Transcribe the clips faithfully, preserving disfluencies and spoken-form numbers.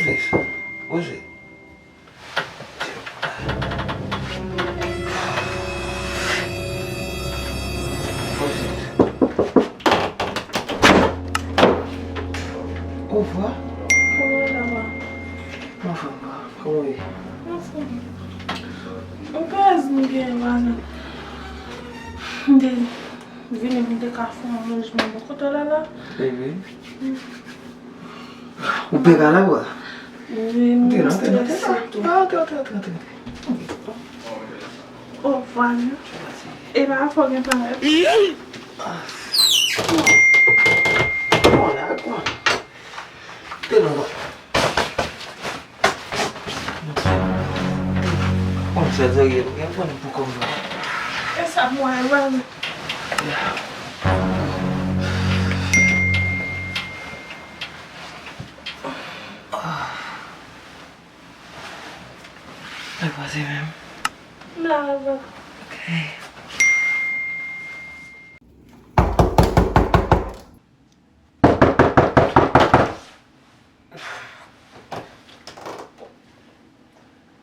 Poze. Poze. Ovwa. Kòman w ye, Lama? Anfòm, bro. Kòman w ye? Anfòm. Ou ka di m gen vwazen. M te vini pou m te ka fè yon lonjman bò kote w la la. Baby. Ou pè ka la, bro? Wi, m strese tou. Antre, antre, antre, antre, antre. O, vwazen. E pa fò gen parèt. Bon, la, bon. Te non, bon. Bon, sa, sa, gen pou kòm la. E sa, mwen, vwazen. Mwen panse menm. M la avè w. Ok.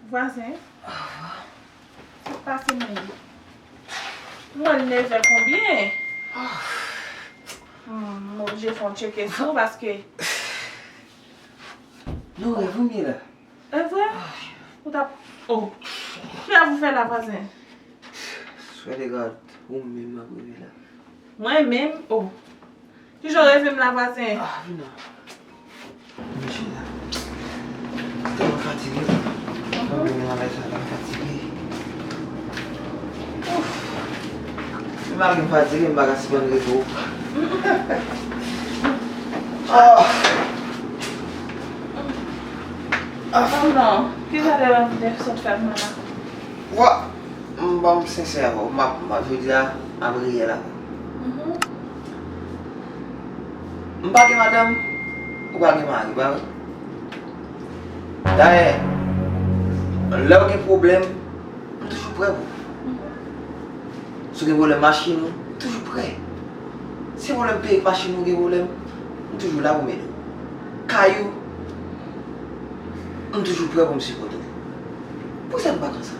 Vwazen, sa k pase menm? Mwen, nevè konbyen? M oblije fè yon tcheke sou ou paske Nou revou m ye la. E vre? Ou t ap, oh. Ki rèv ou fè la, vwazen? Swear to God, ou menm m ap reve la. Mwen menm? Oh. Kijan w reve m la, vwazen? Ah, vin la. Mwen chita. Tèlman fatige. Mwen menm nan lè sa la, m fatige. Ouf. Men malgre m fatige, m pa ka sispann reve w. Ah. Ah. Oh non, ki jan de rèv w te sot fè m la? Wa, m ban m sensè avè w, m ap, m ap, jodi a, m ap reyèl avè w. Mhm. M pa gen madanm, ou pa gen mari, pa vre? Dayè, lè w gen pwoblèm, m toujou prè pou ou. Si w gen pwoblèm machin ou, m toujou prè. Si se pwoblèm peye machin ou gen pwoblèm, m toujou la pou m ede w. Kay ou, m toujou prè pou m sipòte w. Poukisa nou pa ka ansanm?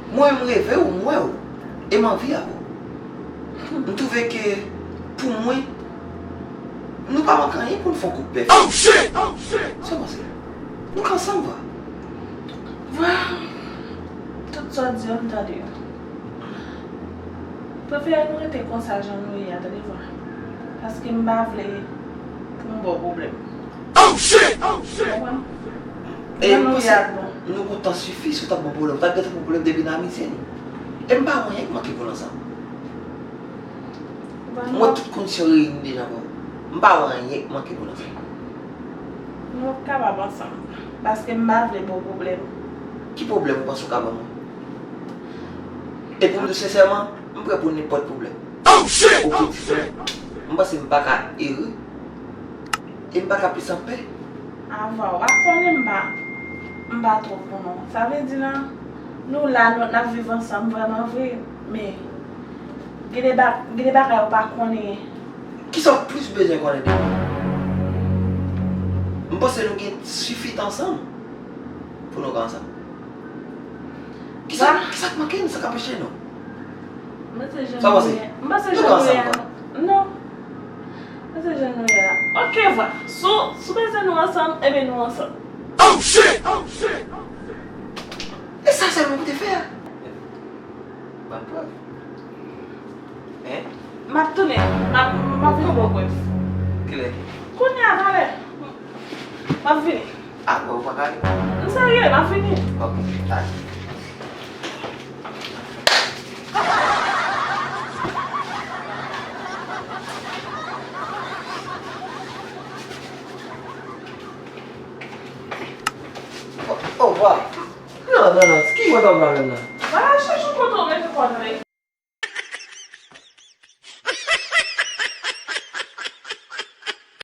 Mwen, m reve w, m wè w, e m anvi avè w. M twouve ke, pou mwen, nou pa manke anyen pou n fè yon koup pèfèk. Sa w panse? Nou ka ansanm, vwa. Vwa, tout sa w di yo, m tande yo. Prefere nou rete konsa jan nou ye a, tande, vwa. Paske m pa vle pou m ba w pwoblèm. Konprann? E jan nou ye a bon. Nou gon tan sifi, si w t ap ban pwoblèm, ou t ap gentan pran pwoblèm depi nan amitié nou. E m pa wè anyen k manke pou nou ansanm. Mwen, tout kondisyon reyini deja pou nou. M pa wè anyen k manke pou nou ansanm. Nou p ap kapab ansanm, paske m pa vle ba w pwoblèm. Ki pwoblèm ou panse w ka ban mwen? E pou m di w sensèman, m prè pou nenpòt pwoblèm. Oke, m panse m pa ka ere. E m pa ka plis anpè. Ava, w pa konnen m pa, m pa twò konnen w. Sa vle di la, nou la, nou, n ap viv ansanm vrèman vre, men gen de ba-, gen de bagay ou pa konnen. Kisa w plis bezwen konnen de mwen? M panse nou gen sifi tan ansanm pou nou ka ansanm. Kisa, kisa k manke nou, sa k anpeche nou? Sa w panse? M panse jan nou ye a. Non. M panse jan nou ye a. Oke, vwa. Si w, si w bezwen nou ansanm, ebyen nou ansanm. E sa sèlman pou te fè a? Ban m prèv. Hein? M ap tounen. M ap, m ap vin ba w prèv. Kilè? Kounye a, talè. M ap vini. Ah, bon, ou pa ka vini? M serye, m ap vini. Ok, talè. Oh, oh, wa. Non, non, non, ki mwen t ap la menm la?